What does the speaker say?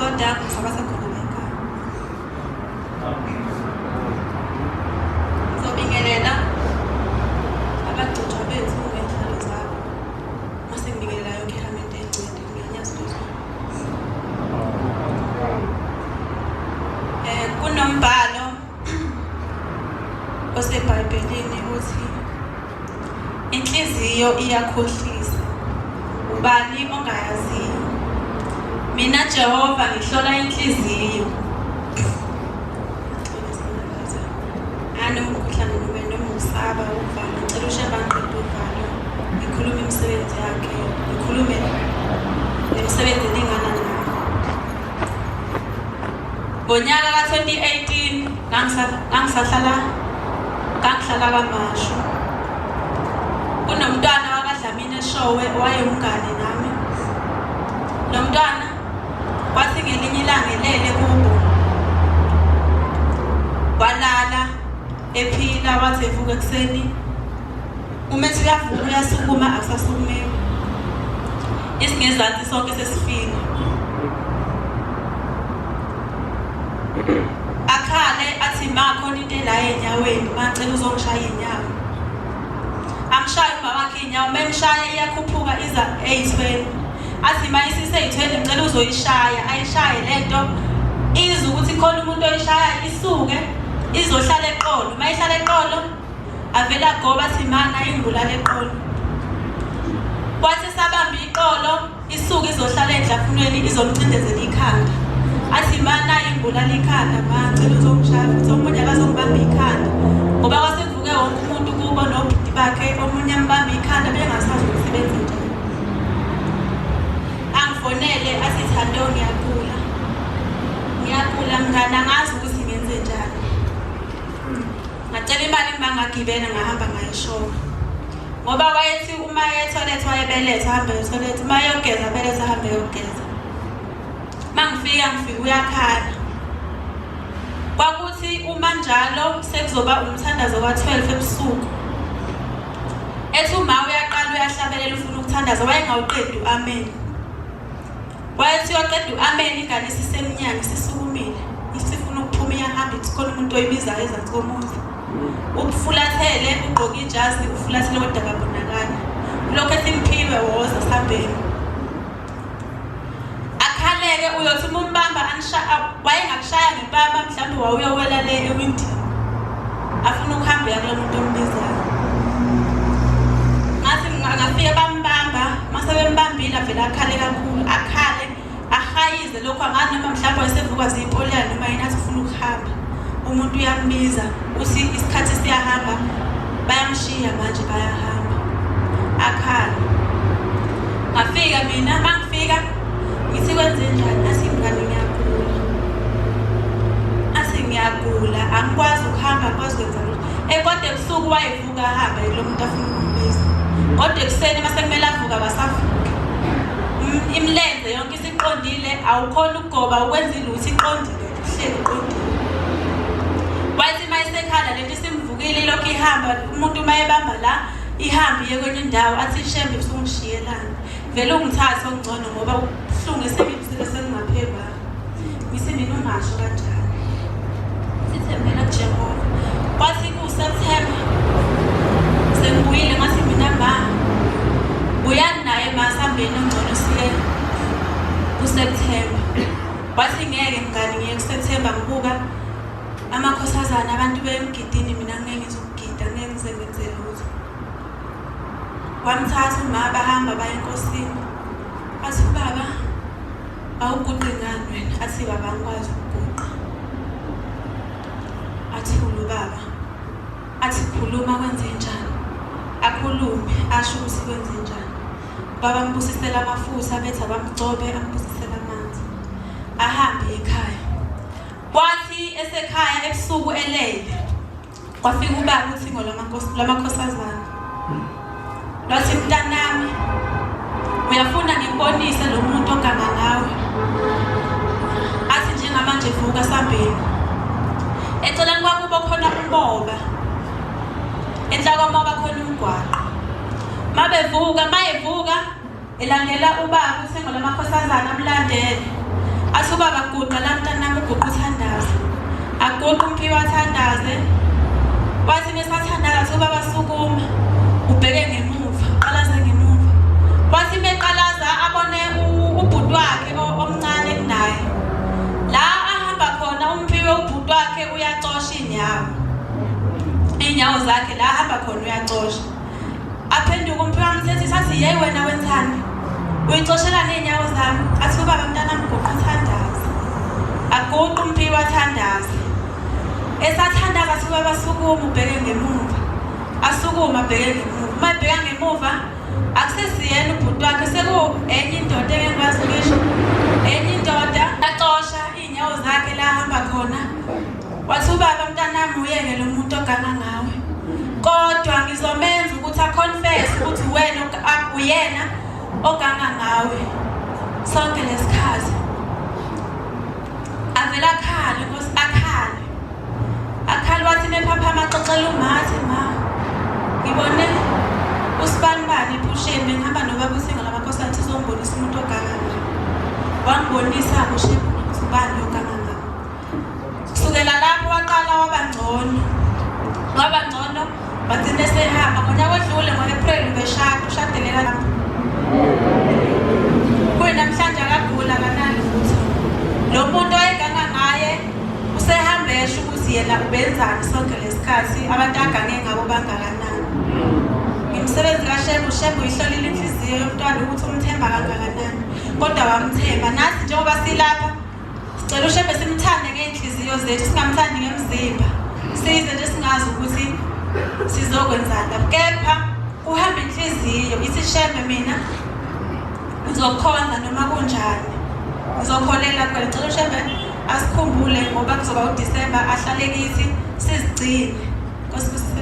Kodwa ngisabasekhona la ekhaya. Ngizobingelela abagcotshwa bethu ngey'nhlalo zabo. Mase ngibingelela yonke ihamente engcwele ngenyazi lwezulu. Kunombhalo oseBhayibhelini uthi inhliziyo iyakhohlisa, ubani ongayaziyo? Mina Jehova ngihlola inhliziyo. Anoma umkhuhlane noma noma ukusaba ukuvalo, ngicela ushembe angiqede uvalo, ngikhulume imisebenzi yakhe, ngikhulume nemisebenzi elingana nayo. Ngonyaka ka-2018 ngangisahlala ngangihlala KwaMashu. Kunomntwana wakaDlamini eShowe owayewumngani nami. Lo mntwana kwathi ngelinye ilanga elele kubo walala ephila wathi evuka ekuseni uma ethi uyavuka uyasukuma akusasukumeki isingezansi sonke sesifile akhale athi ma khona into ela enyaweni ma ngicela uzongishaya iy'nyawo amshaye umama wakhe iy'nyawo uma emshaya iyakhuphuka iza ey'thweni athi ma isisey'thweni ngicela uzoyishaya ayishaye le nto izwe ukuthi khona umuntu oyishayayo isuke izohlala eqolo uma ihlala eqolo Avele agoba athi mana ingibulala eqolo. Kwathi sabamba iqolo isuke izohlala endlafunweni izomcindezela ikhanda. Athi mana ingibulala ikhanda ma ngicela uzongishaya futhi omunye akazongibamba ikhanda. Ngoba kwase kuvuke wonke umuntu kubo nobhuti bakhe omunye ambamba ikhanda bengasazi ukuthi benze njani. Angifonele athi Thando ngiyagula. Ngiyagula mngani angazi ukuthi ngenze njani. Ngacela imali uma ngagibela ngahamba ngayishowa. Ngoba wayethi uma eya ethoyilethi wayebeletha ahambe ethoyilethi, uma eyogeza abelethe ahambe eyogeza. Uma ngifika ngifika uyakhala. Kwakuthi uma njalo sekuzoba umthandazo ka-12 ebusuku. Ethi uma uyaqala uyahlabelela ufuna ukuthandaza wayengawuqedi u-amen. Wayethi uyoqeda u-amen ingane isisemnyango isisukumile isifuna ukuphuma iyahamba ithi khona umuntu oyibizayo ezansi komuzi. Ukufulathele ugqoke ijazi ufulathele kodwa akabonakali. Ulokhu ethi mphiwe woza sihambeni. Akhaleke uyothi uma umbamba wayengakushaya ngempama mhlawumbe wawuyowela le ewindini. Afuna ukuhamba uya kulo muntu ombizayo. Ngathi ngafike bambamba mase bembambile avele akhale kakhulu akhale ahayize lokhu angazi noma mhlawumbe wayesevukwa ziyimpoliyana noma yini athi ufuna ukuhamba umuntu uyambiza uthi isikhathi siyahamba bayamshiya manje bayahamba akhala ngafika mina mangifika ngithi kwenze njani athi mngani ngiyagula athi ngiyagula angikwazi ukuhamba angikwazi kwenza lutho eh kodwa ebusuku wayevuka ahambe kulo muntu afuna ukumbiza kodwa ekuseni uma sekumele avuka akasavuki imilenze yonke isiqondile awukhona ukugoba ukwenza ilutho iqondile uhleli uqondile wathi uma esekhala lento isimvukile ilokhu ihamba umuntu uma ebamba la ihambe iye kwenye indawo athi shembe usungishiyelani Vele ungithathe okungcono ngoba ubuhlungu esengibuzile sekungaphekwa. Ngithi mina ungasho kanjalo. Sithembela kuJehova. Kwathi kuSeptember sengibuyile ngathi mina ma buyani naye ma sihambeni ongcono siye kuSeptember. Wathi ngeke mngani ngiye kuSeptember ngibuka amakhosazana abantu bemgidini mina ngeke ngizokugida ngeke ngize ngenze lutho. Wamthatha uma bahamba baya enkosini. Athi ubaba awuguqi ngani wena? Athi baba angikwazi ukuguqa. Athule ubaba. Athi khuluma kwenze njani? Akhulume asho ukuthi kwenze njani. Baba ambusisela amafutha bethi abamgcobe ambusisela amanzi. Ahambe ekhaya. Kwathi esekhaya ebusuku elele Kwafika ubaba uthingo lwamakhosazana. Lwathi mntanami uyafuna ngikubonise lo muntu oganga ngawe. Athi njengamanje vuka sambeni. Eceleni kwakubo khona umoba. Enhla komoba khona umgwaqo. Mabevuka mayevuka Elandela ubaba uThengo lamakhosazana amlandele. Athi ubaba guqa la mntanami uguqa uthandaze. Aguqa uMphiwe athandaze. Wathi mesathandaza athi ubaba sukuma ubheke ngemuva, uqalaze ngemuva. Wathi meqalaza abone ubhuti wakhe omncane kunaye. La ahamba khona uMphiwe ubhuti wakhe uyacosha inyawo. Inyawo zakhe la ahamba khona uyacosha. Aphenduka uMphiwe amthethisa athi yeyi wena wenzani? Uyixoshela ney'nyawo zami. Athi ubaba mntanami guqa uthandaze. Aguqe uMphiwe athandaze. Esathandaza athi ubaba sukuma ubheke ngemuva. Asukuma abheke ngemuva. Uma ebheka ngemuva akusesiyena ubhuti wakhe seku enye indoda engekwazi ukuyisho. Enye indoda acosha iy'nyawo zakhe la ahamba khona. Wathi ubaba mntanami uyeke lo muntu oganga ngawe. Kodwa ngizomenza ukuthi aconfess ukuthi wena uyena oganga ngawe. Sonke lesikhathi. Avela akhale Nkosi akhale. Akhale wathi mephaphama axoxela uma athi ma ngibone usibanibani ephusheni bengihamba nobaba usinga lamakhosana athi uzongibonisa umuntu oganga ngawe. Wangibonisa kusho ukuthi ubani oganga ngawe. Kusukela lapho waqala waba ngcono. Waba ngcono wagcina esehamba ngonyaka odlule ngo-April ubeshada ushadelela lapho. Kuyi namhlanje akagula akanalutho. Lo muntu oyeganga ngaye usehambe esho ukuthi yena ubenzani sonke lesikhathi abantu agange ngabo bangakanani. Ngimsebenzi kaShembe, uShembe uyihlolile inhliziyo yomntwana ukuthi umthemba kangakanani. Kodwa wamthemba. Nathi njengoba silapha Sicela uShembe simthande ngey'nhliziyo zethu, singamthandi ngemzimba. Size nje singazi ukuthi sizokwenzani. Kepha kuhamba inhliziyo ithi Shembe mina ngizokhonza noma kunjani. Ngizokholela kuwena. Ngicela uShembe asikhumbule ngoba kuzoba uDisemba ahlale kithi sizigcine. Nkosi kusise.